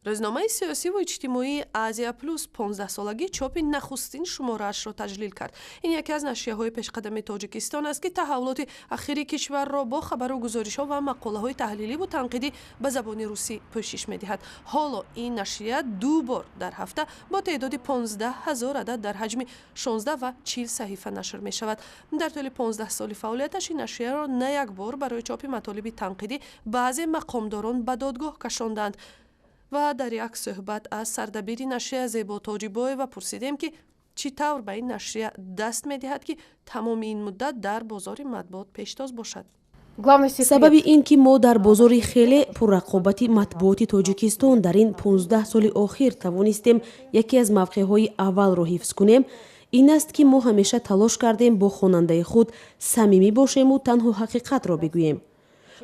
Рӯзномаи сиёсиву иҷтимоии «Азия Плюс» 15-солагии чопи нахустин шумораашро таҷлил кард. Ин яке аз нашрияҳои пешқадами Тоҷикистон аст, ки таҳаввулоти ахири кишварро бо хабару гузоришҳо ва мақолаҳои таҳлиливу танқидӣ ба забони русӣ пӯшиш медиҳад. Ҳоло ин нашрия ду бор дар ҳафта бо теъдоди 15 ҳазор адад дар ҳаҷми 16 ва 40 саҳифа нашр мешавад. Дар тӯли 15 соли фаъолияташ ин нашрияро на як бор барои чопи матолиби танқидӣ баъзе мақомдорон ба додгоҳ кашонданд. Ва дар як суҳбат аз сардабири нашрия Зебо Тоҷибоева пурсидем, ки чӣ тавр ба ин нашрия даст медиҳад, ки тамоми ин муддат дар бозори матбуот пештоз бошад. Сабаби ин ки мо дар бозори хеле пуррақобати матбуоти Тоҷикистон дар ин 15 соли охир тавонистем яке аз мавқеъҳои аввалро ҳифз кунем, ин аст, ки мо ҳамеша талош кардем бо хонандаи худ самимӣ бошему танҳо ҳақиқатро бигӯем.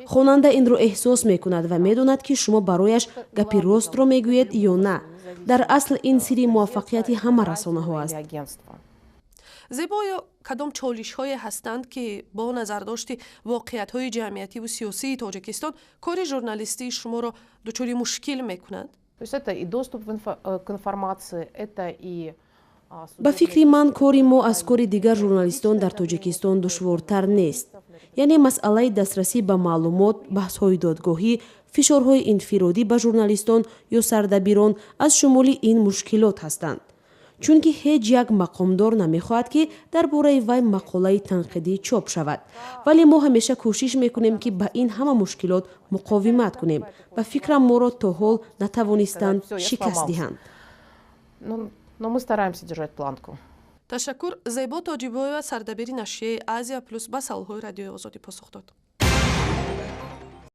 Хонанда инро эҳсос мекунад ва медонад, ки шумо барояш гапи ростро мегӯед ё на. Дар асл ин сирри муваффақияти ҳама расонаҳо аст. Зебо, оё кадом чолишҳое ҳастанд, ки бо назардошти воқеиятҳои ҷамъиятиву сиёсии Тоҷикистон кори журналистии шуморо дучори мушкил мекунанд? То есть это и доступ к информации, это и Ба фикри ман, кори мо аз кори дигар журналистон дар Тоҷикистон душвортар нест. Яъне масъалаи дастрасӣ ба маълумот, баҳсҳои додгоҳӣ, фишорҳои инфиродӣ ба журналистон ё сардабирон аз шумули ин мушкилот ҳастанд, чунки ҳеҷ як мақомдор намехоҳад, ки дар бораи вай мақолаи танқидӣ чоп шавад. Вале мо ҳамеша кӯшиш мекунем, ки ба ин ҳама мушкилот муқовимат кунем. Ба фикрам, моро то ҳол натавонистанд шикаст диҳанд. Но мы стараемся держать планку. Ташаккур. Зебо Тоҷибоева, сардабири нашрияи «Азия Плюс», ба саволҳои Радиои Озодӣ посух дод.